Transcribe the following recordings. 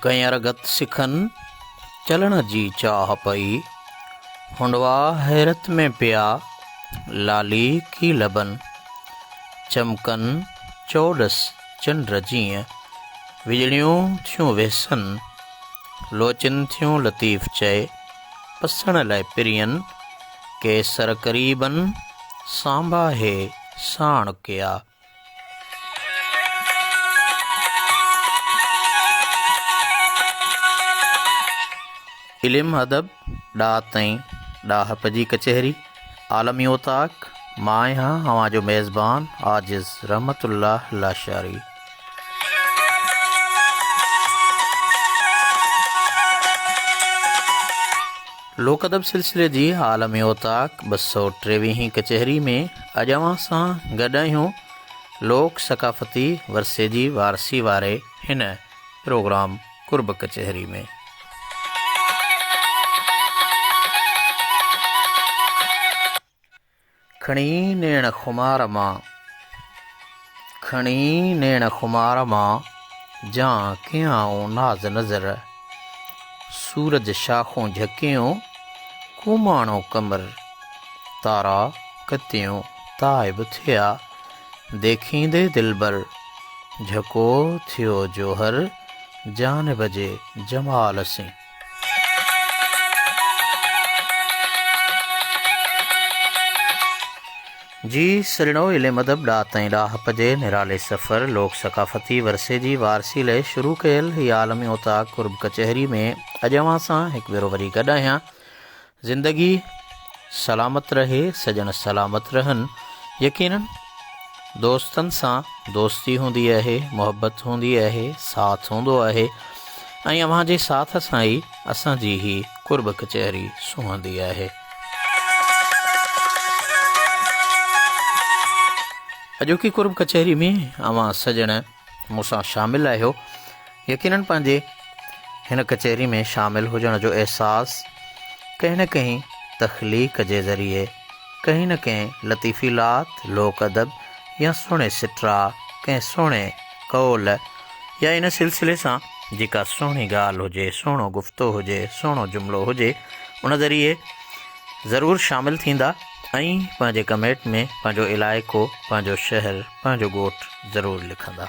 گئينر گت سکن، چلڻ جي چاهه پئي. هنڊوا حيرت ۾ پيا، لالي ڪي لبن. چمڪن چوڏس چنڊ جيئن، وڄڙيون ٿيون ويسن. لوچن ٿيون لطيف چئي، پسڻ لئه پرين. ڪي سر قريبن، سانڀاهي ساڻ ڪيا. علم ادب، ڏات ۽ ڏاهپ جي ڪچهري، عالمي اوطاق، مان آهيان اوهان جو ميزبان عاجز رحمت الله لاشاري. لوڪ ادب سلسلي جي عالمي اوطاق 223 هين ڪچهري ۾ اڄ اوهان سان گڏ آهيون لوڪ ثقافتي ورثي جي وارثي واري هن پروگرام قرب ڪچهري ۾. کڻي نيڻ خمار مان، کڻي نيڻ خمار مان، جان ڪيائون ناز نظر. سورج شاخون جهڪيون، ڪوماڻو قمر. تارا ڪتيون تائب ٿيا، ديکيندي دلبر. جهڪو ٿيو جوهر، جانب جي جمال سين. جي سرڻو علم ادب ڏات ۽ ڏاهپ جي نرالي سفر لوڪ ثقافتي ورثي جي وارثي لئه شروع ڪيل هي عالمي اوطاق قرب ڪچهري ۾ اڄ اوهان سان هڪ ڀيرو وري گڏ آهيان زندگي سلامت رهي سڄڻ سلامت رهن يقينن دوستن سان دوستي هوندي آهي محبت هوندي آهي ساٿ هوندو آهي ۽ اوهان جي ساٿ سان ئي اسان جي هي قرب ڪچهري سونهندي آهي. اڄوڪي قرب ڪچهري ۾ اوهان سڄڻ مون سان شامل آهيو. يقينن پنهنجي هن ڪچهري ۾ شامل هجڻ جو احساس ڪنهن نه ڪنهن تخليق جي ذريعي، ڪنهن نه ڪنهن لطيفي لات، لوڪ ادب يا سهڻي سٽرا، ڪنهن سهڻي قول يا ان سلسلي سان جيڪا سهڻي ڳالهه هجي، سهڻو گفتو هجي، سهڻو جملو هجي، ان ذريعي ضرور شامل ٿيندا ۽ پنهنجي ڪمينٽ ۾ پنهنجو علائقو، پنهنجو شهر، پنهنجو ڳوٺ ضرور لکندا.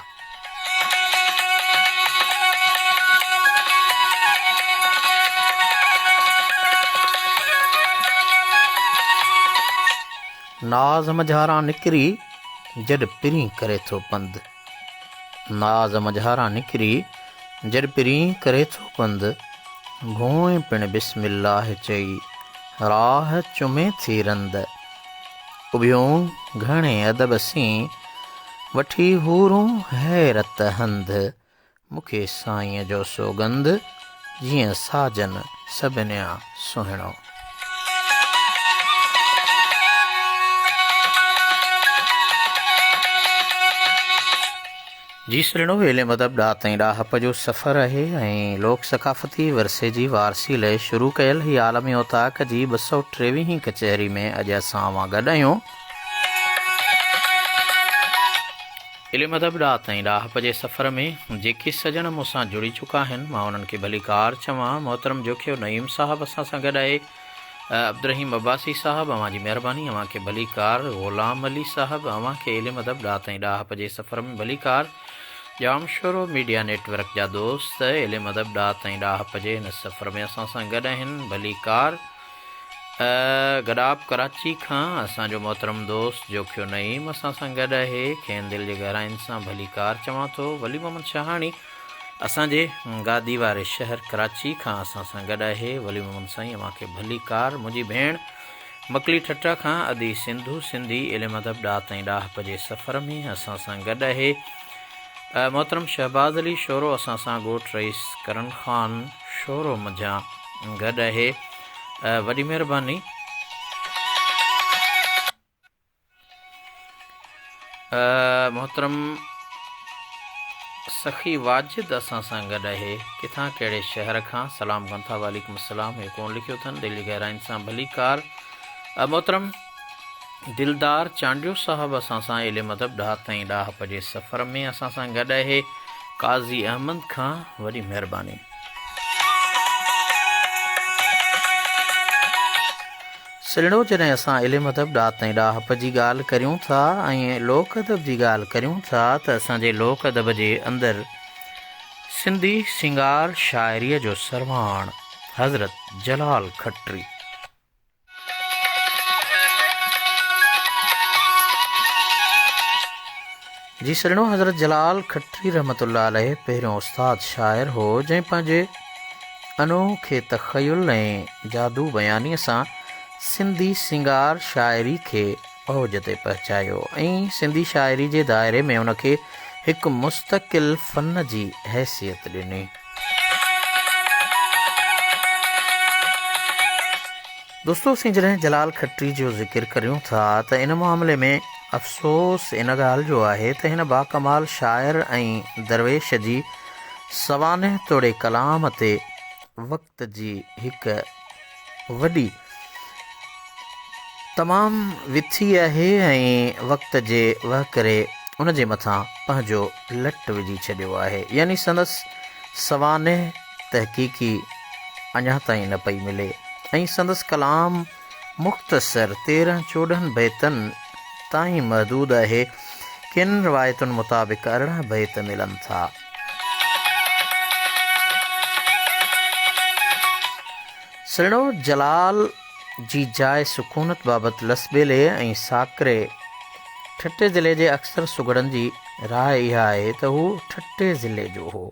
ناز منجهاران نڪري جڏ پرين ڪري ٿو پنڌ. ناز منجهاران نڪري جڏ پرين ڪري ٿو پنڌ. ڀونء پڻ بسم الله چئي راهه چمي ٿي رند. اڀيون گهڻي ادب سين، وٺي حورون حيرت هنڌ، مون کي سائينء جو سوڳنڌ، جيئن ساجن سڀنيان سهڻو. جي سرڻو علم ادب ڏات ۽ ڏاهپ جو سفر آهي ۽ لوڪ ثقافتي ورثي جي وارثي لئه شروع ڪيل هي عالمي اوطاق جي 223 هين ڪچهري ۾ اڄ اسان اوهان گڏ آهيون. علم ادب ڏات ۽ ڏاهپ جي سفر ۾ جيڪي سڄڻ مون سان جڙي چڪا آهن مان انهن کي ڀليڪار چوان. محترم جوکيو نعيم صاحب اسان سان گڏ آهي. عبدالرحيم عباسي صاحب اوهان جي مهرباني اوهان کي ڀليڪار غلام علي صاحب اوهان کي علم ادب ڏات ۽ ڏاهپ جي سفر ۾ ڀليڪار ڄامشورو ميڊيا نيٽ ورڪ جا دوست علم ادب ڏات ۽ ڏاهپ جي هن سفر ۾ اسان سان گڏ آهن ڀليڪار گڏاپ ڪراچي کان اسان جو محترم دوست جوکيو نعيم اسان سان گڏ آهي کين دل جي گهراين سان ڀليڪار چوان ٿو ولي محمد شاهاڻي اسان جي گادي واري شهر ڪراچي کان اسان سان گڏ آهي ولي محمد سائين اوهان کي ڀليڪار منهنجي ڀيڻ مڪلي ٺٽه کان ادي سنڌو سنڌي علم ادب ڏات ۽ ڏاهپ جي سفر ۾ اسان سان گڏ آهي محترم شهباز علي شورو اسان سان ڳوٺ رئيس ڪرن خان شورو منجهان گڏ آهي وڏي مهرباني. محترم سخي واجد اسان سان گڏ آهي ڪٿان ڪهڙي شهر کان سلام ڪن ٿا وعليڪم السلام هي ڪون لکيو اٿن دل جي گهراين سان ڀليڪار محترم دلدار چانڊيو صاحب اسان سان علم ادب ڏات ۽ ڏاهپ جي سفر ۾ اسان سان گڏ آهي. قاضي احمد کان وڏي مهرباني. سلڻو جڏهن اسان علم ادب ڏات ۽ ڏاهپ جي ڳالهه ڪريون ٿا ۽ لوڪ ادب جي ڳالهه ڪريون ٿا ته اسان جي لوڪ ادب جي اندر سنڌي سينگار شاعريء جو سرواڻ حضرت جلال کٽري. جي سرڻو حضرت جلال کٽري رحمة الله عليه پهريون استاد شاعر هو جنهن پنهنجي انوکي تخيل ۽ جادو بيانيء سان سنڌي سينگار شاعري کي اوج تي پهچايو ۽ سنڌي شاعري جي دائري ۾ ان کي هڪ مستقل فن جي حيثيت ڏني. دوستو اسين جڏهن جلال کٽري جو ذڪر ڪريون ٿا ته ان معاملي ۾ افسوس ان ڳالهه جو آهي ته هن باڪمال شاعر ۽ درويش جي سوانح توڙي ڪلام تي وقت جي هڪ وڏي تمام وٿي آهي ۽ وقت جي وهڪري ان جي مٿان پنهنجو لٽ وجهي ڇڏيو آهي يعني سندس سوانح تحقيقي اڃا تائين نه پئي ملي ۽ سندس ڪلام مختصر 13 14 بيتن تائين محدود آهي ڪن روايتن مطابق 18 بيت ملن ٿا. سهڻو جلال جي جاء سڪونت بابت لسٻيلي ۽ ساڪري ٺٽي ضلعي جي اڪثر سگهڙن جي راء اها آهي ته هو ٺٽي ضلعي جو هو.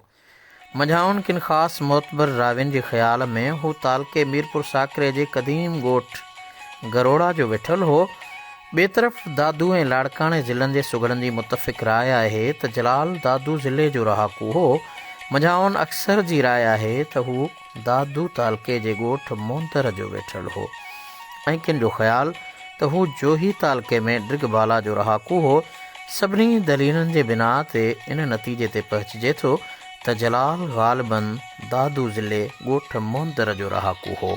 منجهائن ڪن خاص معتبر راوين جي خيال ۾ هو تعلقي ميرپور ساڪري جي قديم ڳوٺ گروڙا جو ويٺل هو. ٻئي طرف دادو ۽ لاڙڪاڻي ضلعن جي سگهڙن جي متفق راء آهي ته جلال دادو ضلعي جو رهاڪو هو. منجهائن اڪثر جي راء آهي ته هو دادو تعلقي جي ڳوٺ موندر جو ويٺل هو ۽ ڪن جو خيال ته هو جوهي تعلقي ۾ ڊرگهه بالا جو رهاڪو هو. سڀني دليلن جي بنا تي ان نتيجي تي پهچجي ٿو ته جلال غالباً دادو ضلعي ڳوٺ موندر جو رهاڪو هو.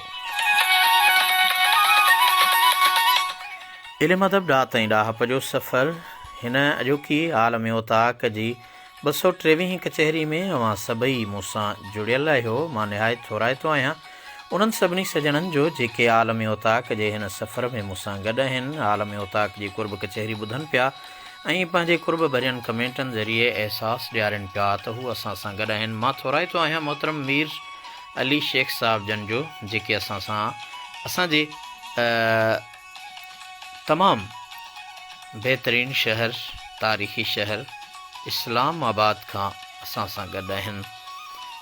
علم ادب ڏات ۽ ڏاهپ جو سفر هن اڄوڪي عالمي اوطاق جي 223 ڪچهري ۾ اوهان سڀئي مون سان جڙيل آهيو، مان نهايت ٿورائتو آهيان انهن سڀني سڄڻن جو جيڪي عالم اوطاق جي هن سفر ۾ مون سان گڏ آهن، عالم اوطاق جي قرب ڪچهري ٻڌن پيا ۽ پنهنجي قرب ڀرين ڪمينٽن ذريعي احساس ڏيارين پيا ته هو اسان سان گڏ آهن، مان ٿورائتو آهيان محترم مير علي شيخ صاحب جن جو جيڪي اسان سان اسان جي. تمام بهترين شهر تاريخي شهر اسلام آباد کان اسان سان گڏ آهن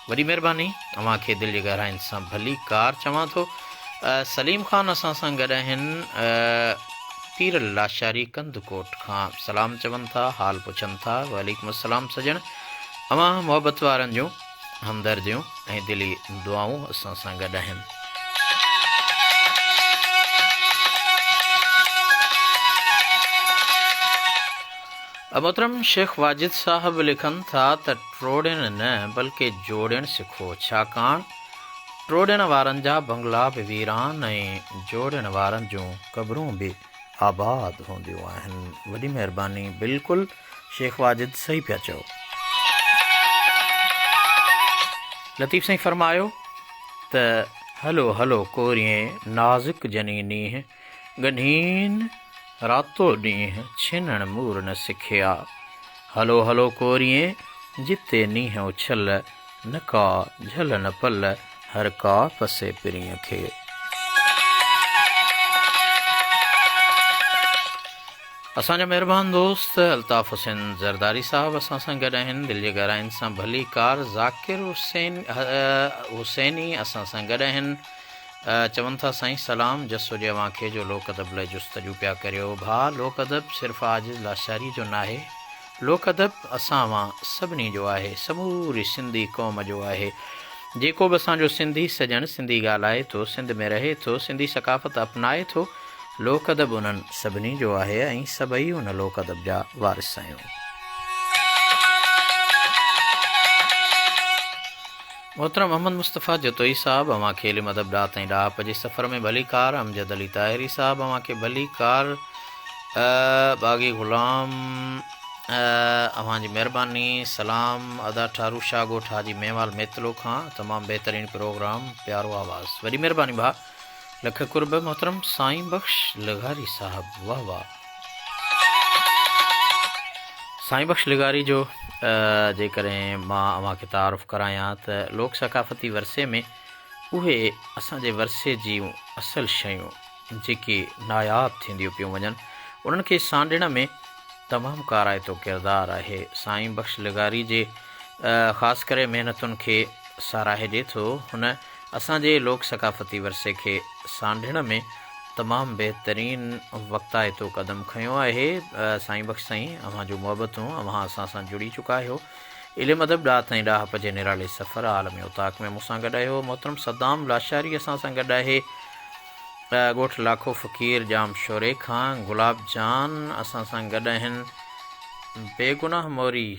وڏي مهرباني اوهان کي دل جي گهراين سان ڀلي ڪار چوان ٿو سليم خان اسان سان گڏ آهن پير لاشاري ڪنڌڪوٽ کان سلام چون ٿا حال پڇن ٿا وعليڪم السلام سڄڻ اوهان محبت وارن جون همدرديون ۽ دلي دعائون اسان سان گڏ آهن. محترم شيخ واجد صاحب لکن ٿا ته ٽوڙڻ نه بلڪه جوڙڻ سکو ڇاڪاڻ ٽوڙڻ وارن جا بنگلا به ويران ۽ جوڙڻ وارن جون قبرون به آباد هونديون آهن. وڏي مهرباني بلڪل شيخ واجد صحيح پيا چئو. لطيف سائين فرمايو ته هلو هلو ڪورين نازڪ جني نينهن ڳنهين راتو ڏينهن ڇنڻ مور نه سکيا هلو هلو ڪورين جتي نينهن اڇل نه ڪا جهل نه پل هر ڪا پسي پرينء کي. اسان جا مهربان دوست الطاف حسين زرداري صاحب اسان سان گڏ آهن دل جي گهراين سان ڀلي ڪار ذاڪر حسين حسيني اسان سان گڏ آهن چون ٿا سائين سلام جس هجي اوهان کي جو لوڪ ادب لاء جستجو پيا ڪريو ڀاء لوڪ ادب صرف عاجز لاشاري جو ناهي لوڪ ادب اسان اوهان سڀني جو آهي سموري سنڌي قوم جو آهي جيڪو به اسان جو سنڌي سڄڻ سنڌي ڳالهائي ٿو سنڌ ۾ رهي ٿو سنڌي ثقافت اپنائي ٿو لوڪ ادب انهن سڀني جو آهي ۽ سڀئي ان لوڪ ادب جا وارث آهيون. محترم محمد مصطفيٰ جتوئي صاحب اوهان کي علم ادب ڏات ۽ ڏاهپ جي سفر ۾ ڀليڪار، امجد علي طاهري صاحب اوهان کي ڀليڪار، باغي غلام اوهان جي مهرباني. سلام ادا ٺارو شاهه ڳوٺ حاجي مينوال ميتلو کان تمام بهترين پروگرام پيارو آواز وڏي مهرباني ڀاء لک قرب محترم سائين بخش لغاري صاحب واه واه. سائين بخش لغاري جو جيڪڏهن مان اوهان کي تعارف ڪرايان ته لوڪ ثقافتي ورثي ۾ اهي اسان جي ورثي جون اصل شيون جيڪي ناياب ٿينديون پيون وڃن، انهن کي سانڍڻ ۾ تمام ڪارائتو ڪردار آهي. سائين بخش لغاري جي خاص ڪري محنتن کي ساراهجي ٿو. هن اسان جي لوڪ ثقافتي ورثي کي سانڍڻ ۾ تمام بهترين وقتائتو قدم کنيو آهي. سائين بخش سائين اوهان جون محبتون، اوهان اسان سان جڙي چڪا آهيو. علم ادب ڏات ۽ ڏاهپ جي نرالي سفر عالمي اوطاق ۾ مون سان گڏ آهيو. محترم صدام لاشاري اسان سان گڏ آهي. ڳوٺ لاکو فقير ڄام شوري کان گلاب جان اسان سان گڏ آهن. بيگناهه موري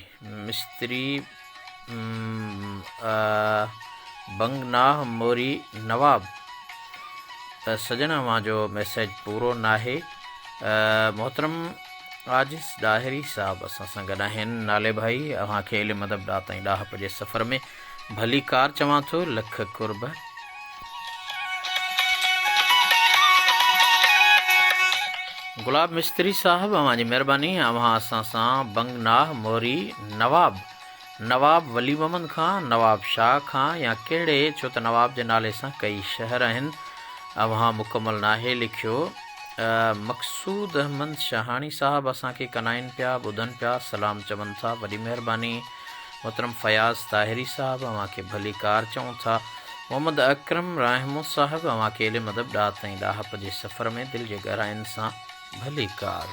مستري بنگناهه موري نواب سڄڻ اوهان جو ميسيج پورو ناهي. محترم عاجز ڏاهري صاحب اسان سان گڏ آهن. نالي ڀائي اوهان کي علم ادب ڏات ۽ ڏاهپ جي سفر ۾ ڀليڪار چوان ٿو. لک قرب. گلاب مستري صاحب اوهان جي مهرباني اوهان اسان سان بنگناهه موري نواب نواب ولي محمد کان نواب شاهه کان يا ڪهڙي ڇو ته نواب جي نالي سان ڪئي شهر آهن اوهان مڪمل ناهي لکيو. مقصود احمد شاهاڻي صاحب اسان کي ڪنائين پيا ٻڌن پيا سلام چون ٿا وڏي مهرباني محترم فياض طاهري صاحب اوهان کي ڀليڪار چئون ٿا محمد اڪرم راهمون صاحب اوهان کي علم ادب ڏات ۽ ڏاهپ جي سفر ۾ دل جي گهراين سان ڀليڪار.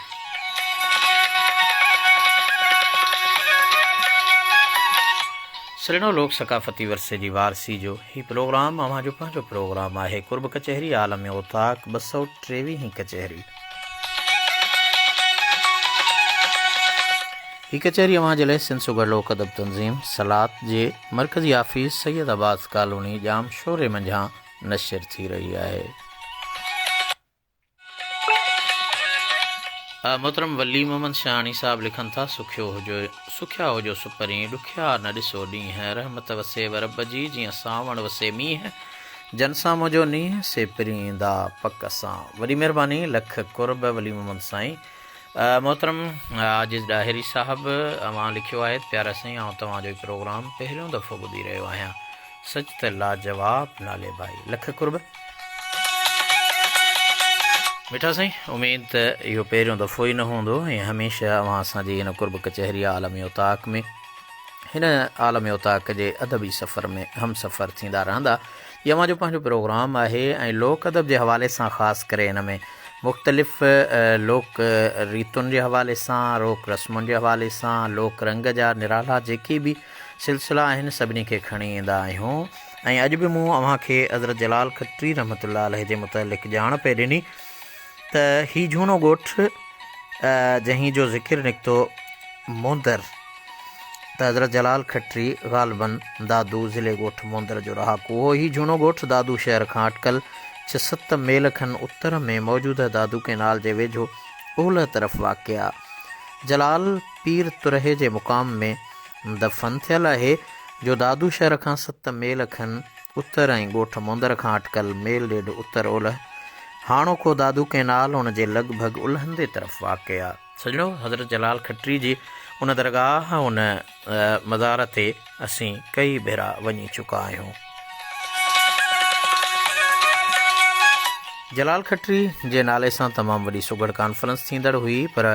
سرڻو لوڪ ثقافتي ورثي جي وارثي جو هي پروگرام اوهان جو پنهنجو پروگرام آهي قرب ڪچهري عالم اوطاق 223 هين ڪچهري. هي ڪچهري اوهان جي لاء سنڌ سگهڙ لوڪ ادب تنظيم سلات جي مرڪزي آفيس سيد آباد ڪالوني ڄام شوري منجهان نشر ٿي رهي آهي. محترم ولي محمد شاهاڻي صاحب لکن ٿا، سکيو هجو سکيا هجو سپرين، ڏکيا نه ڏسو ڏينهن، رحمت وسيو رب جي، جيئن سانوڻ وسي مينهن، جن سان منهنجو نينهن، سي پرين ايندا پڪ سان. وڏي مهرباني لک قرب ولي محمد سائين. محترم عاجز ڏاهري صاحب اوهان لکيو آهي ته پيارا سائين آئون توهان جو هي پروگرام پهريون دفعو ٻڌي رهيو آهيان. سچ ته لاجواب نالي ڀائي. لک قرب. مٺا سائين اميد ته اهو پهريون دفعو ئي نه هوندو ۽ هميشه اوهان اسان جي هن قرب ڪچهري عالمي اوطاق ۾ هن عالمي اوطاق جي ادبي سفر ۾ هم سفر ٿيندا رهندا. هي اوهان جو پنهنجو پروگرام آهي ۽ لوڪ ادب جي حوالي سان خاص ڪري هن ۾ مختلف لوڪ ريتن جي حوالي سان روڪ رسمن جي حوالي سان لوڪ رنگ جا نرالا جيڪي به سلسلا آهن سڀني کي کڻي ايندا آهيون ۽ اڄ به مون اوهان کي حضرت جلال کٽري رحمة الله عليه جي متعلق ڄاڻ پئي ڏني ته هي جهونو ڳوٺ جنهن جو ذڪر نڪتو موندر ته حضرت جلال کٽري غالباً دادو ضلعي ڳوٺ موندر جو رهاڪو هو. هي جهونو ڳوٺ دادو شهر کان اٽڪل ڇهه ست ميل کن اتر ۾ موجوده دادو ڪئنال جي ويجهو اولهه طرف واقع جلال پير ترهي جي مقام ۾ دفن ٿيل آهي، جو دادو شهر کان ست ميل کن اتر ۽ ڳوٺ موندر کان اٽڪل ميل ڏيڍ اتر اولهه، هاڻوڪو دادو ڪئنال ان جي لڳ ڀڳ الهندي طرف واقع آ. سڄڻو حضرت جلال کٽري جي ان درگاهه ان مزار تي اسين ڪئي ڀيرا وڃي چڪا آهيون. جلال کٽري جي نالي سان تمام وڏي سگهڙ ڪانفرنس ٿيندڙ هئي پر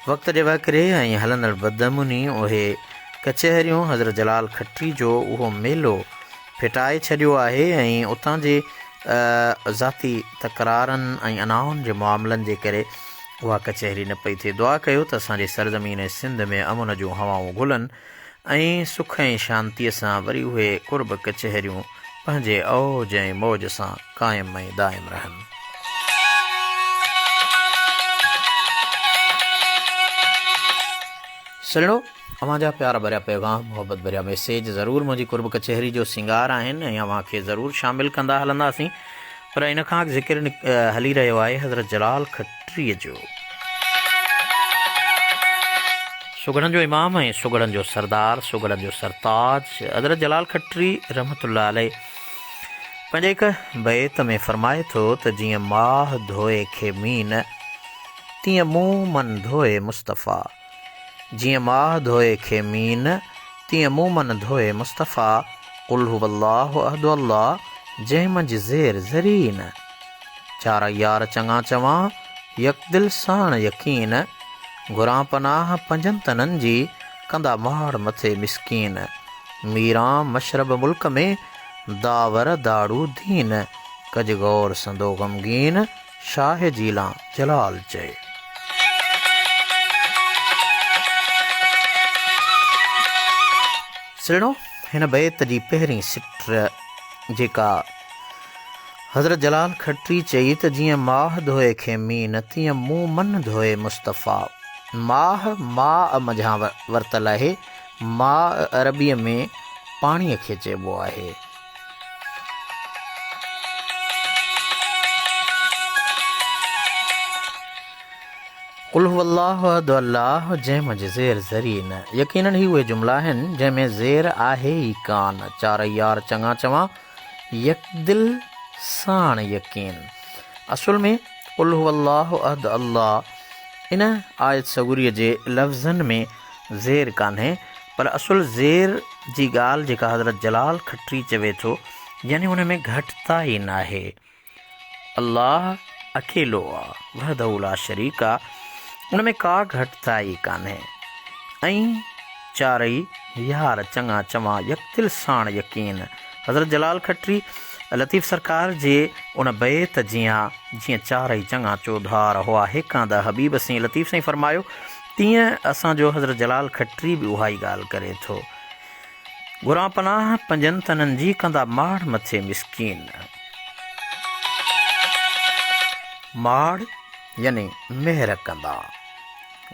وقت جي وهڪري ۽ هلندڙ بدامني اهي ڪچهريون حضرت جلال کٽري جو اهو ميلو ڦٽائي ڇڏيو آهي ۽ اتان جي ذاتي تڪرارن ۽ انائن جي معاملن جي ڪري اها ڪچهري نه پئي ٿئي. دعا ڪيو ته اسان جي سرزمين سنڌ ۾ امن جون هوائون گهلن ۽ سک ۽ شانتيء سان وري اهي قرب ڪچهريون پنهنجي اوج ۽ موج سان قائم ۽ دائم رهن. سلڻو، اوهان جا پيار ڀريا پيغام، محبت ڀريا ميسيج ضرور منهنجي قرب ڪچهري جو سينگار آهن ۽ اوهان کي ضرور شامل ڪندا هلنداسين. پر ان کان اڳ ذڪر هلي رهيو آهي حضرت جلال کٽريء جو. سگهڙن جو امام ۽ سگهڙن جو سردار، سگهڙن جو سرتاج حضرت جلال کٽري رحمة الله عليه پنهنجي هڪ بيت ۾ فرمائي ٿو ته جيئن ماهه ڌوئي کي مين، تيئن مون من ڌوئي مصطفيٰ. جيئن ماهه ڌوئي کي مين، تيئن مون من ڌوئي مصطفيٰ. قل هو الله احد الله، جنهن منجهه زير ذري نه. چارئي يار چڱا چوان، يڪدل ساڻ يقين. گهران پناهه پنجن تنن جي، ڪندا ماڙ مٿي مسڪين. ميران مشرب ملڪ ۾، داور داڙو دين. ڪج غور سندو غمگين، شاهه جيلان جلال چئي. سهڻو هن بيت جي پهرين سٽ جيڪا حضرت جلال کٽري چئي ته جيئن ماهه ڌوئي کي مين، تيئن مون من ڌوئي مصطفيٰ. ماهه ماء منجهان ورتل آهي. ماء عربيء ۾ پاڻيء کي چئبو آهي. قل هو الله احد الله جنهن منجهه زير ذري نه. يقيناً هي اهي جملا آهن جنهن ۾ زير آهي ئي ڪانه. چارئي يار چڱا چوان. يڪدل ساڻ يقين. اصل ۾ قل هو الله احد الله ان آيت سڳوريء جي لفظن ۾ زير ڪانهي پر اصل زير جي ڳالهه جيڪا حضرت جلال کٽري چوي ٿو يعني ان ۾ گهٽتائي ناهي. الله اڪيلو آ، وحده لا شريڪ آ، ان ۾ ڪا گهٽتائي ڪانهي. ۽ چارئي يار چڱا چوان يڪدل ساڻ يقين. حضرت جلال کٽري لطيف سرڪار جي ان بيت جيان جيئن چارئي چڱا چوڌار هئا هيڪاندا حبيب سين لطيف سائين فرمايو تيئن اسان جو حضرت جلال کٽري به اها ئي ڳالهه ڪري ٿو. گهران پناهه پنجن تنن جي ڪندا ماڙ مٿي مسڪين. ماڙ يعني مهر ڪندا.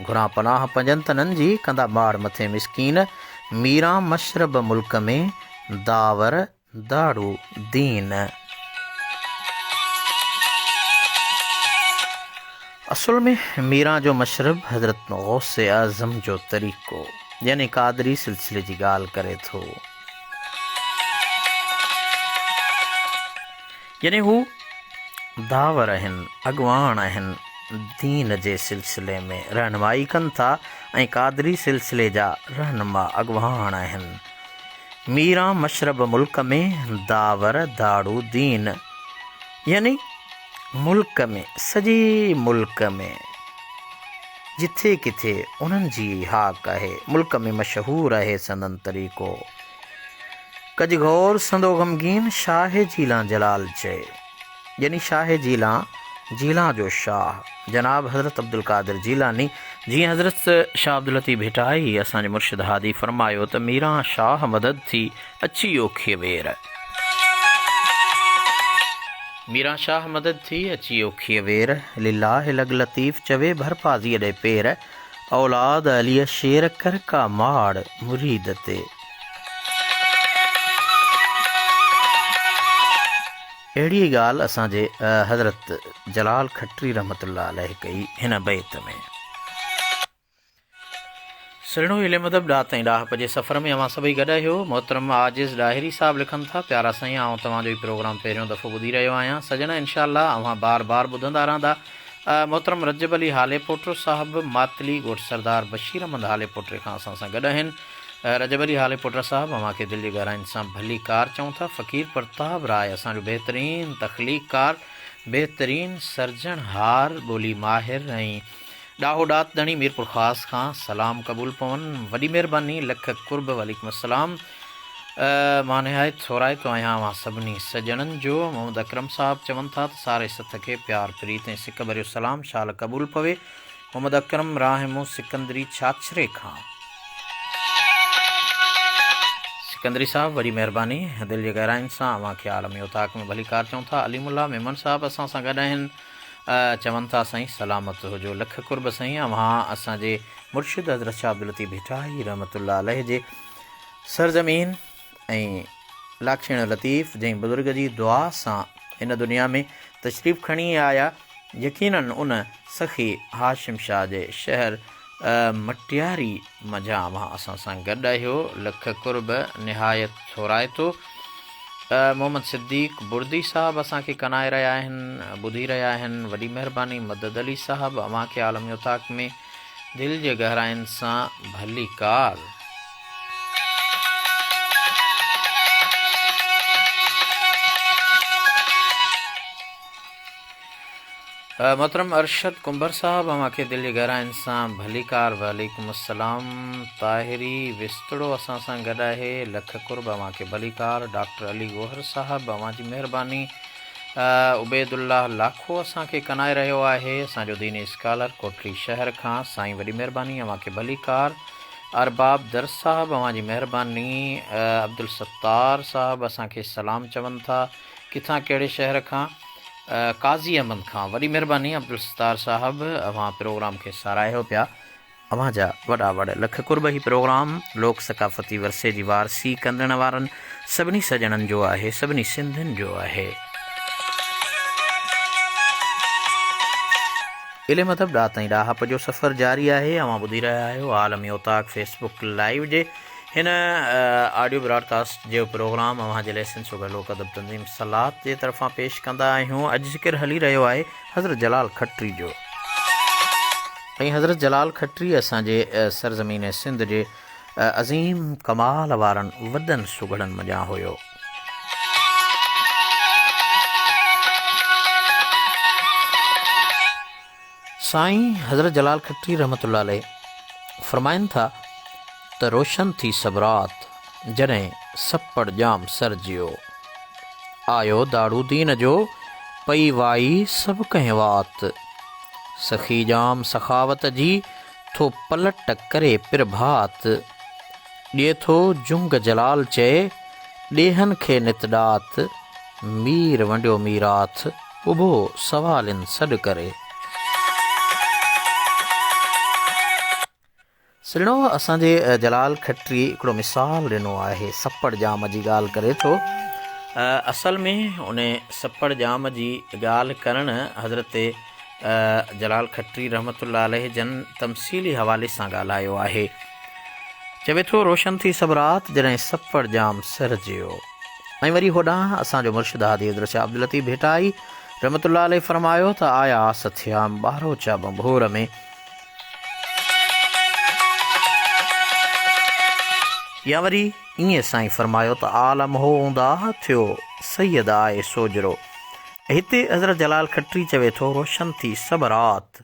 گهران پناهه پنجن تنن جي ڪندا ماڙ مٿي مسڪين. ميران مشرب ملڪ ۾ داور داڙو دين. اصل ۾ ميران جو مشرب حضرت غوث اعظم جو طريقو يعني قادري سلسلي جي ڳالهه ڪري ٿو. يعني هو داور آهن، اڳواڻ آهن، دين جي سلسلي ۾ رهنمائي ڪن ٿا ۽ قادري سلسلي جا رهنما اڳواڻ آهن. ميران مشرب ملڪ ۾ داور داڙو دين يعني ملڪ ۾ سڄي ملڪ ۾ جٿي ڪٿي انهن جي ئي هاڪ آهي، ملڪ ۾ مشهور آهي سندن طريقو. ڪج غور سندو غمگين شاهه جيلان جلال چئي. يعني شاهه جيلان، جيلان جو شاهه، جناب حضرت عبدالقادر جيلاني، جيئن حضرت شاهه عبداللطيف ڀٽائي اسان جي مرشد هادي فرمايو ته ميران شاهه مدد ٿي اچي اوکيء وير. ميران شاهه مدد ٿي اچي اوکيء وير، لله لڳ لطيف چوي ڀرپازيء ڏي پير، اولاد عليء شير ڪر ڪا ماڙ مريد تي. اهڙي ئي ڳالهه اسان جي حضرت جلال کٽري رحمة الله عليه ڪئي هن بيت ۾. سهڻو علم ادب ڏات ۽ ڏاهپ جي سفر ۾ اوهان سڀئي گڏ آهيو. محترم عاجز ڏاهري صاحب لکن ٿا، پيارا سائين آئون توهان جو هي پروگرام پهريون دفعو ٻڌي رهيو آهيان. سڄڻ انشاء الله اوهان بار بار ٻڌندا رهندا. محترم رجب علي هاليپوٽو صاحب ماتلي ڳوٺ سردار بشير احمد هاليپوٽي کان اسان سان گڏ آهن. رجب علي هاليپوٽا صاحب اوهان کي دل جي گهراين سان ڀليڪار چئون ٿا. فقير پرتاب راء اسان جو بهترين تخليقڪار، بهترين سرجڻهار، ٻولي ماهر ۽ ڏاهو ڏات ڌڻي ميرپورخاص کان سلام قبول پون. وڏي مهرباني لک قرب وعليڪم السلام. مان نهايت ٿورائتو آهيان اوهان سڀني سڄڻن جو. محمد اڪرم صاحب چون ٿا ته ساري سٿ کي پيار پريت ۽ سڪ ڀريو سلام شال قبول پوي. محمد اڪرم راهمون سڪندري ڇاڇري کان. سڪندري صاحب وڏي مهرباني دل جي گهراين سان اوهان کي عالمي اوطاق ۾ ڀليڪار چئون ٿا. عليم الله ميمڻ صاحب اسان سان گڏ آهن چون ٿا سائين سلامت هجو لک قرب سائين اوهان اسان جي مرشد حضرت شاهه عبداللطيف ڀٽائي رحمت الله عليه جي سرزمين ۽ لاکيڻ لطيف جنهن بزرگ جي دعا سان هن دنيا ۾ تشريف کڻي آيا يقيناً ان سخي هاشم شاهه جي شهر مٽياري منجهان اوهان اسان سان گڏ آهيو لک قرب نهايت ٿورائتو محمد صديق بردي صاحب اسان کي ڪنائي رهيا آهن ٻڌي رهيا آهن وڏي مهرباني مدد علي صاحب اوهان کي عالمي اوطاق ۾ دل جي گهراين سان ڀليڪار. محترم ارشد ڪنڀر صاحب اوهان کي دل جي گهراين سان ڀليڪار وعليڪم السلام طاهري وسطڙو اسان سان گڏ آهي لک قرب اوهان کي ڀليڪار ڊاڪٽر علي گوهر صاحب اوهان جي مهرباني عبيد الله لاکو اسان کي ڪنائي رهيو آهي اسان جو ديني اسڪالر ڪوٽڙي شهر کان سائين وڏي مهرباني اوهان کي ڀليڪار ارباب درس صاحب اوهان جي مهرباني عبدالستار صاحب اسان کي سلام چون ٿا ڪٿان ڪهڙي شهر کان؟ قاضي احمد کان. وڏي مهرباني عبدالستار صاحب اوهان پروگرام کي ساراهيو پيا اوهان جا وڏا وڙ لک قرب هي پروگرام لوڪ ثقافتي ورثي جي وارثي ڪندڙ وارن سڀني سڄڻن جو آهي سڀني سنڌين جو آهي. علم ادب ڏات ۽ ڏاهپ جو سفر جاري آهي اوهان ٻڌي رهيا آهيو عالمي اوطاق فيسبوڪ لائيو جي هن آڊيو براڊ ڪاسٽ جو پروگرام اوهان جي لاء سنڌ سگهڙ لوڪ ادب تنظيم سلات جي طرفان پيش ڪندا آهيون. اڄ ذڪر هلي رهيو آهي حضرت جلال کٽري جو ۽ حضرت جلال کٽري اسان جي سرزمين سنڌ جي عظيم ڪمال وارن وڏن سگهڙن منجهان هيو. سائين حضرت جلال کٽري رحمة الله عليه فرمائن ٿا ته روشن ٿي سڀ رات جڏهن سپڙ ڄام سرجيو آيو داڙو دين جو پئي وائي سڀ ڪنهن وات سخي ڄام سخاوت جي ٿو پلٽ ڪري پرڀات ڏئي ٿو جنگ جلال چئي ڏيهن کي نت ڏات مير ونڊيو ميراٿ، اڀو سوالين سڏ ڪري. سلڻو اسان جي جلال کٽري هڪڙو مثال ڏنو آهي، سپڙ ڄام جي ڳالهه ڪري ٿو. اصل ۾ ان سپڙ ڄام جي ڳالهه ڪرڻ حضرت جلال کٽري رحمة الله عليه جن تمثيلي حوالي سان ڳالهايو آهي. چوي ٿو روشن ٿي سڀ رات جڏهن سپڙ ڄام سر جيو. ۽ وري هوڏانهن اسان جو مرشد هادي حضرت شاهه عبداللطيف ڀٽائي رحمة الله عليه فرمايو ته آيا آس ٿيام ٻاروچا ڀنڀور ۾. يا وري ائين سائين فرمايو ته عالم هو اونداهه ٿيو سيد آء سوجهرو. هتي حضرت جلال کٽري چوي ٿو روشن ٿي سڀ رات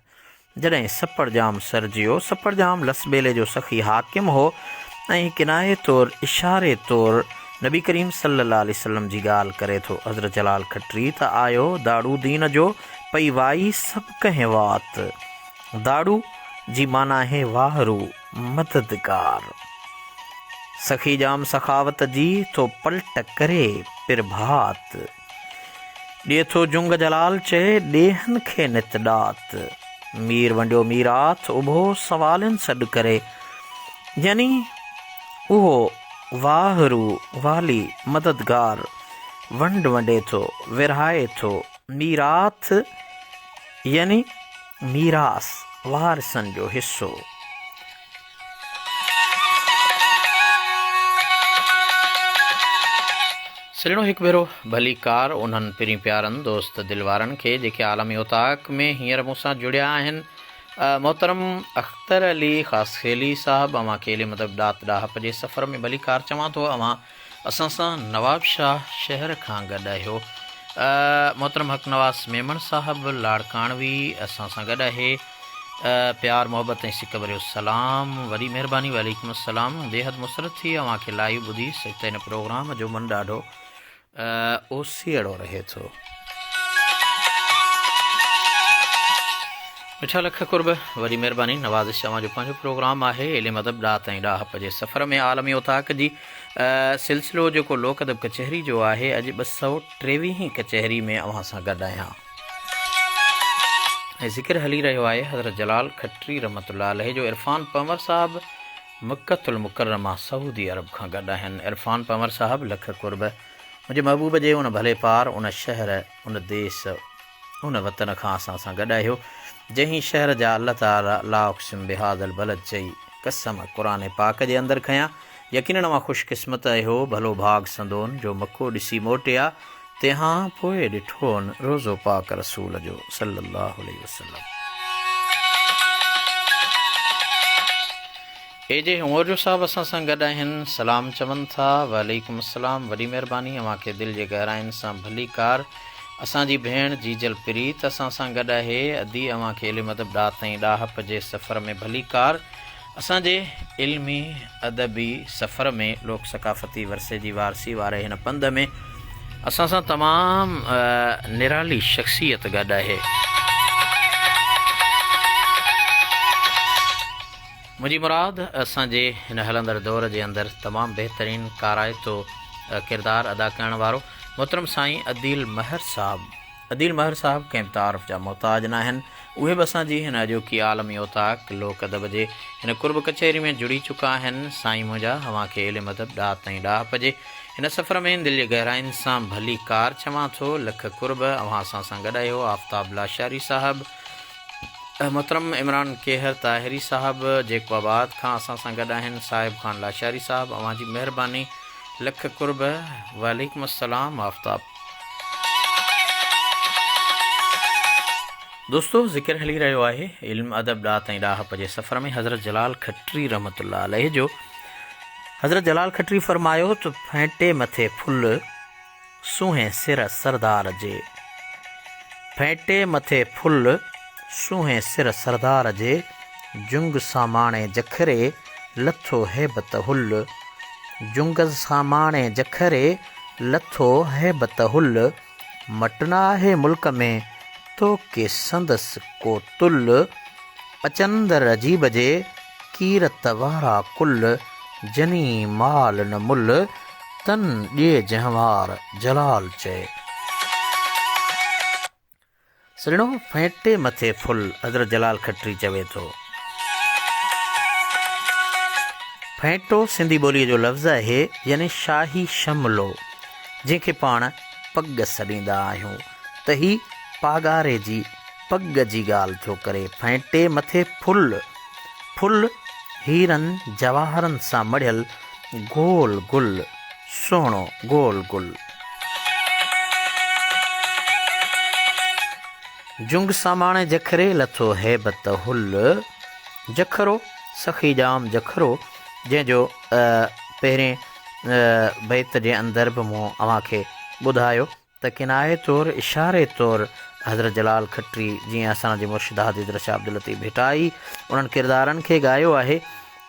جڏهن سپڙ ڄام سرجيو، سپڙ ڄام لس ٻيلي جو سخي حاڪم هو ۽ ڪنايي طور، اشاري طور، نبي ڪريم صلي الله عليه وسلم جي ڳالهه ڪري ٿو. حضرت جلال کٽري ته آيو داڙو دين جو، پئي وائي سڀ ڪنهن وات. داڙو جي معنيٰ آهي واهرو، مددگار. سخي ڄام سخاوت جي، ٿو پلٽ ڪري پرڀات. ڏي ٿو جنگ جلال چئي، ڏيهن کي نت ڏات. مير ونڊيو ميراٿ، اڀو سوالين سڏ ڪري. يعني اهو واهرو، والي، مددگار، ونڊ ونڊي ٿو، ورهائي ٿو. ميراٿ يعني ميراث، وارثن جو حصو. سلڻو هڪ ڀيرو ڀليڪار انهن پرين پيارن دوست دل وارن کي جيڪي عالمي اوطاق ۾ هينئر مون سان جڙيا آهن. محترم اختر علي خاصخيلي صاحب اوهان کي علم ادب ڏات ڏاهپ جي سفر ۾ ڀليڪار چوان ٿو. اوهان اسان سان نوابشاهه شهر کان گڏ آهيو. محترم حق نواز ميمڻ صاحب لاڙڪاڻوي اسان سان گڏ آهي. پيار محبت ۽ سڪ ڀريو سلام. وڏي مهرباني وعليڪم السلام. بيحد مسرت ٿي اوهان کي لائيو ٻڌي سچ ته هن پروگرام جو من ڏاڍو اوسيئڙو رهي ٿو. مٺا لک قرب وڏي مهرباني نوازش اوهان جو پنهنجو پروگرام آهي علم ادب ڏات ۽ ڏاهپ جي سفر ۾ عالمي اوطاق جي سلسلو جيڪو لوڪ ادب ڪچهري جو آهي اڄ 223 ڪچهري ۾ اوهان سان گڏ آهيان ۽ ذڪر هلي رهيو آهي حضرت جلال کٽري رحمت الله عليه جو عرفان پنور صاحب مڪة المڪرمه سعودي عرب کان گڏ آهن عرفان پنور صاحب لک قرب منهنجي محبوب جي ان ڀلي پار ان شهر ان ديس ان وطن کان اسان سان گڏ آهيو جنهن شهر جا الله تعالي لا اقسم بهذا البلد چئي قسم قرآن پاڪ جي اندر کنيا. يقينن اوهان خوش قسمت آهيو، ڀلو ڀاڳ سندون جو مڪو ڏسي موٽيا، تنهان پوء ڏٺون روضو پاڪ رسول جو صلي الله عليه وسلم. اي جي هنڱورجو صاحب اسان سان گڏ آهن سلام چون ٿا. وعليڪم السلام وڏي مهرباني اوهان کي دل جي گهراين سان ڀليڪار اسان جي ڀيڻ جيجل پريت اسان سان گڏ آهي ادي اوهان کي علم ادب ڏات ۽ ڏاهپ جي سفر ۾ ڀليڪار اسان جي علمي ادبي سفر ۾ لوڪ ثقافتي ورثي جي وارثي واري هن پنڌ ۾ اسان سان تمام نرالي شخصيت گڏ آهي. منهنجي مراد اسان جي هن هلندڙ دور جي اندر تمام بهترين ڪارائتو ڪردار ادا ڪرڻ وارو محترم سائين عديل مهر صاحب عديل مهر صاحب ڪنهن به تعارف جا محتاج ناهن. اهي به اسان جي هن اڄوڪي عالمي اوطاق لوڪ ادب جي هن قرب ڪچهري ۾ جڙي چڪا آهن. سائين منهنجا اوهان کي علم ادب ڏات ۽ ڏاهپ جي هن سفر ۾ دل جي گهراين سان ڀلي ڪار چوان ٿو. لک قرب اوهان اسان سان گڏ آهيو. آفتاب لاشاري صاحب، محترم عمران ڪيهر طاهري صاحب جيڪب آباد کان اسان سان گڏ آهن. صاحب خان لاشاري صاحب اوهان جي مهرباني. لک قرب. وعليڪم السلام آفتاب. دوستو ذڪر هلي رهيو آهي علم ادب ڏات ۽ ڏاهپ جي سفر ۾ حضرت جلال کٽري رحمت الله عليه جو حضرت جلال کٽري فرمايو ته ڦينٽي مٿي ڦل سونهين سر سردار جي ڦينٽي مٿي ڦل سونهين سر سردار جي جنگ ساماڻي جکري لٿو هيبت هل جنگ ساماڻي جکري لٿو هيبت هل، مٽ نه آهي ملڪ ۾، توکي سندس ڪو تل، اچندر عجيب جي، ڪيرت وارا ڪل، جني مال نه مل، تن ڏي جنهوار، جلال چئي. سرڻو ڦينٽي مٿي ڦل، حضرت جلال کٽري چوي ٿو. ڦينٽو سنڌي ٻوليء جو لفظ آهي يعني شاهي شملو، جنهن کي پاڻ پڳ سڏيندا آهيون ته هي پاڳاري جي پڳ جي ڳالهه ٿو ڪري. ڦينٽي مٿي ڦل، ڦل هيرن جواهرن سان مڙهيل گول گل. سهڻو گول گل. جنگ ساماڻي جکري لٿو هيبت هل. جکرو، سخي ڄام جکرو، جنهن جو پهرين بيت جي اندر به مون اوهان کي ٻڌايو ته ڪنايي طور، اشاري طور، حضرت جلال کٽري جيئن اسان جي مرشد هادي درشا عبداللطيف ڀٽائي انهن ڪردارن کي ڳايو آهي،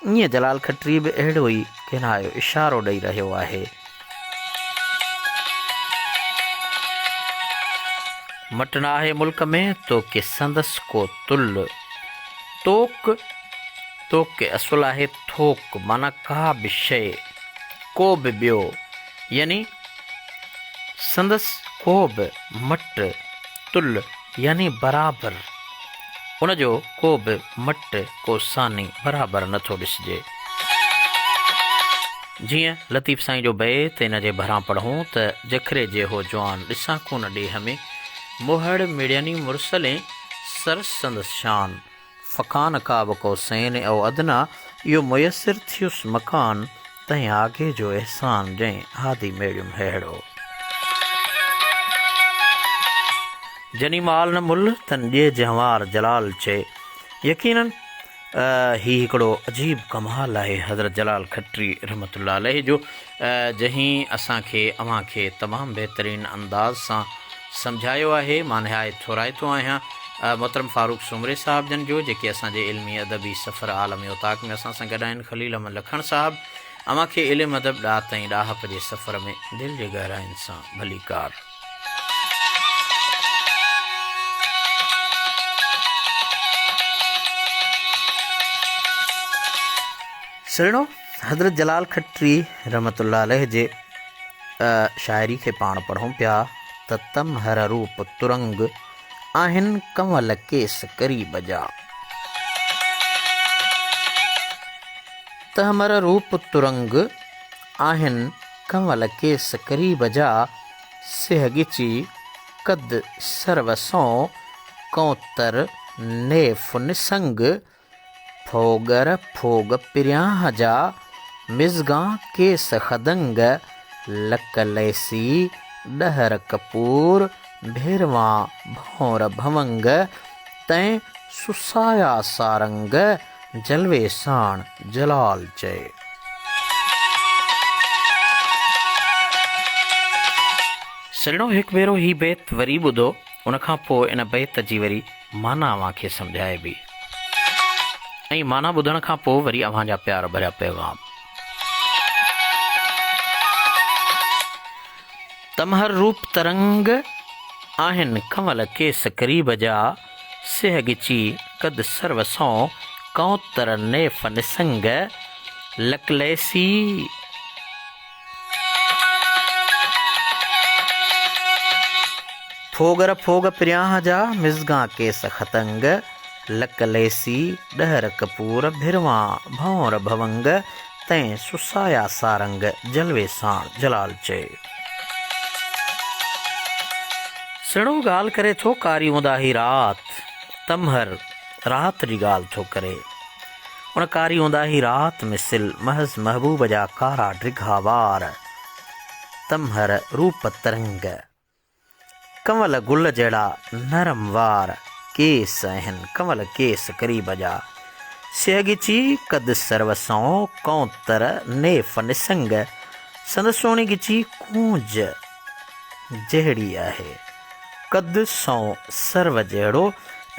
ائين جلال کٽري به اهڙو ئي ڪنايو، اشارو ڏئي رهيو آهي. مٽ نه آهي ملڪ ۾، توکي سندس ڪو تل. توڪ، توڪ اصل آهي ٿوڪ معنيٰ ڪا به شيء، ڪو به ٻيو، يعني سندس ڪو به مٽ، تل يعني برابر، ان جو ڪو به مٽ، ڪو ثاني برابر نه ٿو ڏسجي. جيئن لطيف سائين جو بيت ان جي ڀران پڙهون ته جکري جيهو جوان ڏسان ڪونه ڏيهه ۾، مهڙ مڙيني مرسلين سرس سندس شان. فڪان قاب قوسين او ادنيٰ، اهو ميسر ٿيس مڪان، تنهن آگي جو احسان، جنهن هادي ميڙيم ههڙو. جني مال نه ملهه، تن ڏي جنهوار جلال چئي. يقيناً هي هڪڙو عجيب ڪمال آهي حضرت جلال کٽري رحمة الله عليه جو، جنهن اسان کي اوهان کي تمام بهترين انداز سان سمجهايو آهي. مان نهايت ٿورائتو آهيان محترم فاروق سومري صاحب جن جو جيڪي اسان جي علمي ادبي سفر عالمي اوطاق ۾ اسان سان گڏ آهن. خليل احمد لکڻ صاحب اوهان کي علم ادب ڏات ۽ ڏاهپ جي سفر ۾ دل جي گهراين سان ڀليڪار. سهڻو حضرت جلال کٽري رحمة الله عليه جي شاعري کي پاڻ پڙهون پيا ته تمهر روپ ترنگ آهن ڪنول ڪيس قريب جا. تهمر روپ ترنگ آهن ڪنول ڪيس قريب جا سهه ڳچي. قد سرو سون، ڪونتر نيف نسنگ، ڦوڳر ڦوڳ پريانهه جا، مزگان ڪيس خدنگ، لڪ ليسي، ڏهر ڪپور، ڀيروان ڀونر ڀونگ، تنهن سسايا سارنگ، جلوي ساڻ جلال چئي. سڄڻو هڪ ڀيرو هي بيت وري ٻڌو، ان کان پوء ان بيت جي وري معنيٰ اوهان کي سمجهائبي ۽ معنيٰ ٻڌڻ کان پوء وري اوهان جا پيار ڀريا پيغام. تمهر روپ ترنگ، آهن ڪنول ڪيس قريب جا، سيهه ڳچي قد سرو سون، ڪونتر نيف نسنگ، لڪ ليسي. ڦوڳر ڦوڳ پريانهه جا، مزگان ڪيس ختنگ، لڪ ليسي، ڏهر ڪپور، ڀروان ڀؤنر ڀونگ، تنهن سسايا سارنگ، جلوي ساڻ جلال چئي. سهڻو ڳالهه ڪري ٿو ڪاري اونداهي رات، تمهر رات جي ڳالهه ٿو ڪري. ان ڪاري اونداهي رات مثل محض محبوب جا ڪارا ڊگها وار، تمهر روپ ترنگ، ڪنول گل جهڙا نرم وار، ڪيس آهن ڪنول ڪيس قريب جا. سيهه ڳچي قد سرو سئون، ڪونتر نيف نسنگ، سندس سهڻي ڳچي ڪونج جهڙي آهي، قد سئون سرو جهڙو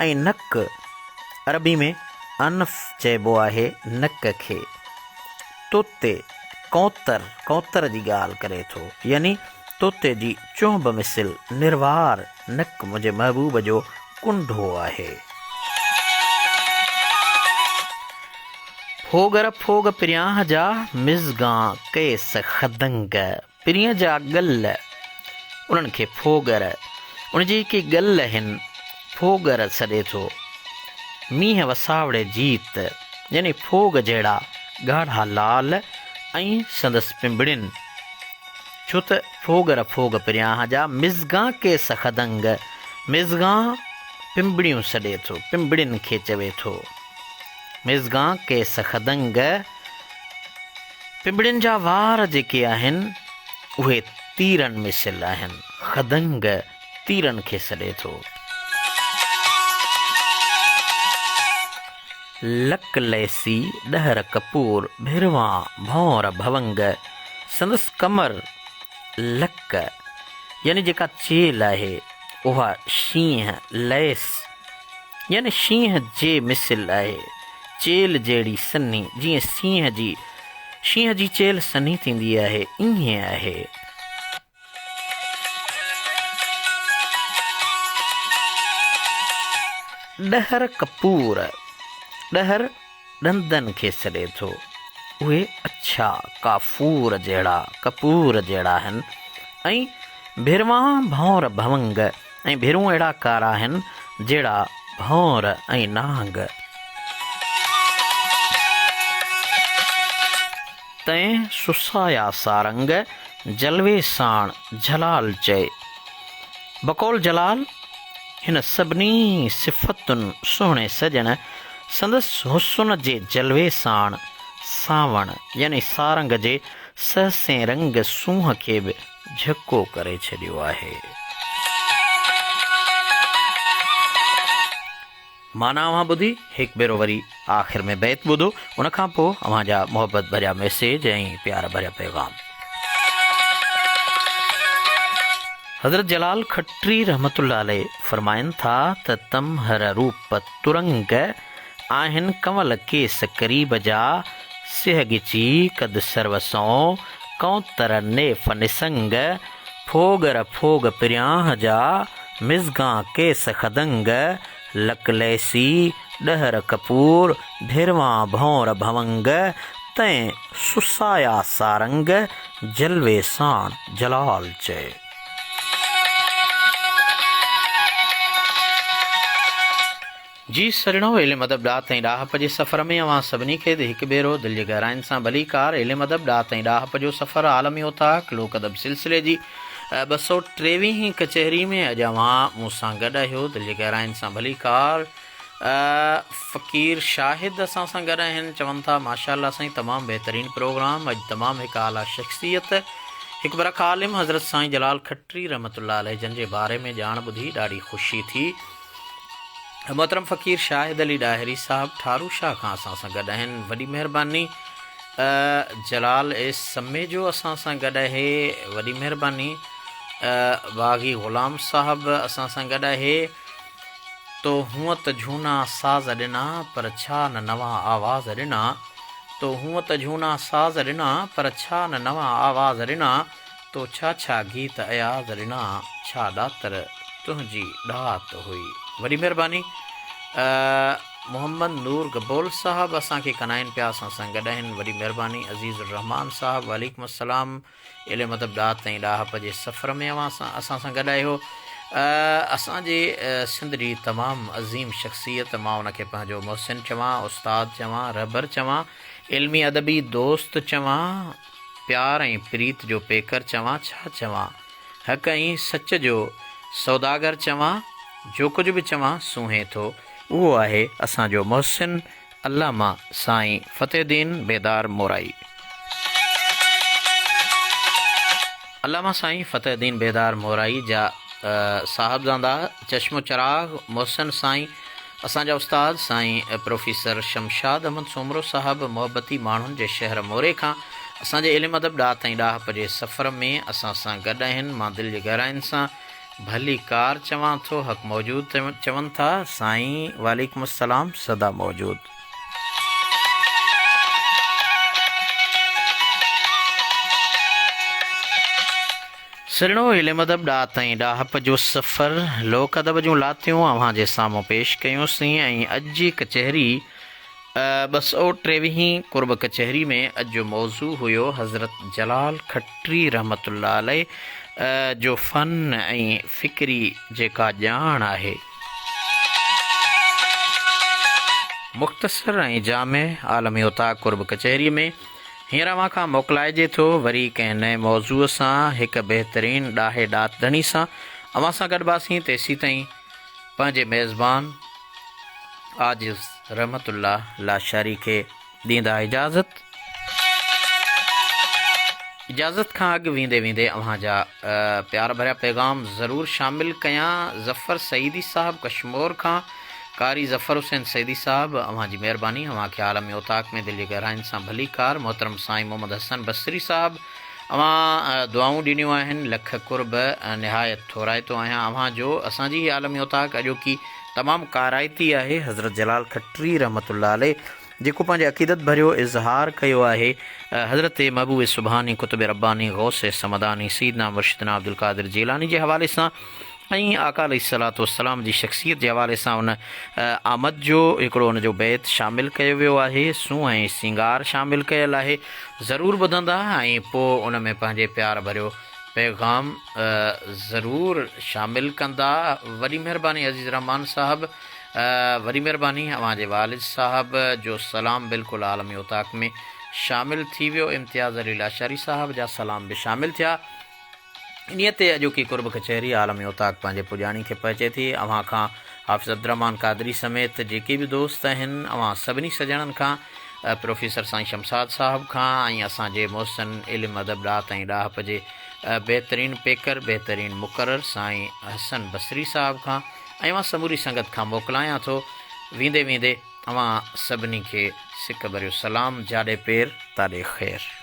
۽ نڪ عربي ۾ انف چئبو آهي نڪ کي. طوطي، ڪونتر، ڪونتر جي ڳالهه ڪري ٿو، يعني طوطي جي چهنب مثل نروار نڪ منهنجي محبوب جو ڪنڍو آهي. ڦوڳر ڦوڳ پريانهه جا، مزگان ڪيس خدنگ. پرينء جا ڳل، انهن کي ڦوڳر، ان جي جيڪي ڳل هن، ڦوڳر سڏي ٿو. مينهن وساوڙي جيت، يعني ڦوڳ جهڙا ڳاڙها لال ۽ سندس پنبڻين، ڇو ته ڦوڳر ڦوڳ پريانهه جا، مزگان ڪيس خدنگ، مزگان پنبڻيون سڏي ٿو، پنبڻين کي چوي ٿو. مزگان ڪيس خدنگ. پنبڻين جا وار جيڪي آهن، اهي تيرن مثل آهن. خدنگ تيرن کي سڏي ٿو. لڪ ليسي، ڏهر ڪپور، ڀروان، ڀونر، ڀونگ، سندس ڪمر لڪ يعني جيڪا چيلهه آهي، اها شينهن، ليس، يعني شينهن جي مثل آهي، چيلهه جهڙي سنهي، جيئن سينهن جي شينهن جي چيلهه سنهي ٿيندي آهي، ائين آهي. ڏهر ڪپور، ڏهر ڏندن کي سڏي ٿو. اهي اڇا ڪافور جهڙا، ڪپور جهڙا آهن ۽ ڀروان ڀونر ڀونگ ۽ ڀرون اهڙا ڪارا آهن جهڙا ڀونر ۽ نانگ. تنهن سسايا سارنگ، جلوي ساڻ جلال چئي. بقول جلال، هن سڀني صفتن سهڻي سڄڻ سندس حسن جي جلوي ساڻ سانوڻ يعني سارنگ جي سهسين رنگ سونهن کي به جهڪو ڪري ڇڏيو آهي. معنيٰ اوهان ٻڌي، هڪ ڀيرو وري آخر ۾ بيت ٻڌو، ان کان پوء اوهان جا محبت ڀريا ميسيج ۽ پيار ڀريا پيغام. حضرت جلال کٽري رحمة الله عليه فرمائن ٿا ته تمهر روپ ترنگ، آهن ڪنول ڪيس قريب جا، سيهه ڳچي قد سرو سئون، ڪونتر نيف نسنگ، ڦوڳر ڦوڳ پريانهه جا، مزگان ڪيس خدنگ، لڪ ليسي، ڏهر ڪپور، ڀيروان ڀونر ڀونگ، تنهن سسايا سارنگ، جلوي ساڻ جلال چئي. جي سڄڻو علم ادب ڏات ۽ ڏاهپ جي سفر ۾ اوهان سڀني کي هڪ ڀيرو دل جي گهراين سان ڀليڪار علم ادب ڏات ۽ ڏاهپ جو سفر عالمي اوطاق لوڪ ادب سلسلي جي 223 هين ڪچهري ۾ اڄ اوهان مون سان گڏ آهيو دل جي گهراين سان ڀليڪار فقير شاهد اسان سان گڏ آهن چون ٿا ماشاء الله سائين تمام بهترين پروگرام اڄ تمام هڪ اعليٰ شخصيت هڪ برک عالم حضرت سائين جلال کٽري رحمت الله عليه جن جي باري ۾ ڄاڻ ٻڌي ڏاڍي خوشي ٿي. محترم فقير شاهد علي ڏاهري صاحب ٺارو شاهه کان اسان سان گڏ آهن وڏي مهرباني جلال ايس سميجو اسان سان گڏ آهي وڏي مهرباني باغي غلام صاحب اسان سان گڏ آهي تو هونء ته جهونا ساز ڏنا پر ڇا نه نوان آواز ڏنا تو هونء ته جهونا ساز ڏنا پر ڇا نه نوان آواز ڏنا تو ڇا ڇا گيت اياز ڏنا ڇا ڏاتر تنهنجي ڏات هئي. وڏي مهرباني محمد نور گبول صاحب اسان کي ڪنائين پيا اسان سان گڏ آهن وڏي مهرباني عزيز الرحمان صاحب وعليڪم السلام علم ادب ڏات ۽ ڏاهپ جي سفر ۾ اوهان سان اسان سان گڏ آهيو اسان جي سنڌ جي تمام عظيم شخصيت مان ان کي پنهنجو محسن چوان استاد چوان رهبر چوان علمي ادبي دوست چوان پيار ۽ پريت جو پيڪر چوان ڇا چوان حق ۽ سچ جو سوداگر چوان جو ڪجهه به چوان سونهين ٿو اهو آهي اسان جو محسن علامه سائين فتح الدين بيدار مورائي. علامه سائين فتح الدين بيدار مورائي جا صاحبزاده چشم و چراغ محسن سائين اسان جا استاد سائين پروفيسر شمشاد احمد سومرو صاحب محبتي ماڻهن جي شهر موري کان اسان جي علم ادب ڏات ۽ ڏاهپ جي سفر ۾ اسان سان گڏ آهن مان دل جي گهراين سان ڀلي ڪار چوان ٿو حق موجود چون ٿا سائين وعليڪم السلام سدا موجود. سرڻو علم ادب ڏات ۽ ڏاهپ جو سفر لوڪ ادب جون لاتيون اوهان جي سامهون پيش ڪيون سين ۽ اڄ جي ڪچهري 223 قرب ڪچهري ۾ اڄ جو موضوع هيو حضرت جلال کٽري رحمة الله عليه جو فن ۽ فڪري جيڪا ڄاڻ آهي. مختصر ۽ جامع عالمي اوطاق قرب ڪچهري ۾ هينئر اوهان کان موڪلائجي ٿو وري ڪنهن نئين موضوع سان هڪ بهترين ڏاهي ڏات ڌڻي سان اوهان سان گڏباسين تيسيتائين پنهنجي ميزبان عاجز رحمت الله لاشاري کي ڏيندا اجازت. اجازت کان اڳ ويندي ويندي اوهان جا پيار ڀريا پيغام ضرور شامل ڪيان. ظفر سعيدي صاحب ڪشمور کان قاري ظفر حسين سعيدي صاحب اوهان جي مهرباني اوهان کي عالمي اوطاق ۾ دل جي گهراين سان ڀليڪار محترم سائين محمد حسن بصري صاحب اوهان دعائون ڏنيون آهن لک قرب نهايت ٿورائتو آهيان اوهان جو اسان جي هي عالمي اوطاق اڄوڪي تمام ڪارائتي آهي حضرت جلال کٽري رحمة الله عليه جيڪو پنهنجي عقيدت ڀريو اظهار ڪيو آهي حضرت محبوب سبحاني قطب رباني غوث صمداني سيدنا مرشدنا عبدالقادر جيلاني جي حوالي سان ۽ آقا عليه الصلوة والسلام جي شخصيت جي حوالي سان ان آمد جو هڪڙو ان جو بيت شامل ڪيو ويو آهي، سونهن ۽ سينگار شامل ڪيل آهي، ضرور ٻڌندا ۽ پوء ان ۾ پنهنجي پيار ڀريو پيغام ضرور شامل ڪندا. وڏي مهرباني عزيز الرحمان صاحب. وڏي مهرباني اوهان جي والد صاحب جو سلام بلڪل عالمي اوطاق ۾ شامل ٿي ويو امتياز علي لاشاري صاحب جا سلام به شامل ٿيا. انهيء تي اڄوڪي قرب ڪچهري عالمي اوطاق پنهنجي پڄاڻي کي پهچي ٿي. اوهان کان حافظ عبدالرحمان قادري سميت جيڪي به دوست آهن، اوهان سڀني سڄڻن کان، پروفيسر سائين شمشاد صاحب کان ۽ اسان جي محسن علم ادب ڏات ۽ ڏاهپ جي بهترين پيڪر، بهترين مقرر سائين حسن بصري صاحب کان ۽ اوهان سموري سنگت کان موڪلايان ٿو. ويندي ويندي اوهان سڀني کي سڪ ڀريو سلام. جاڏي پير تاڏي خير.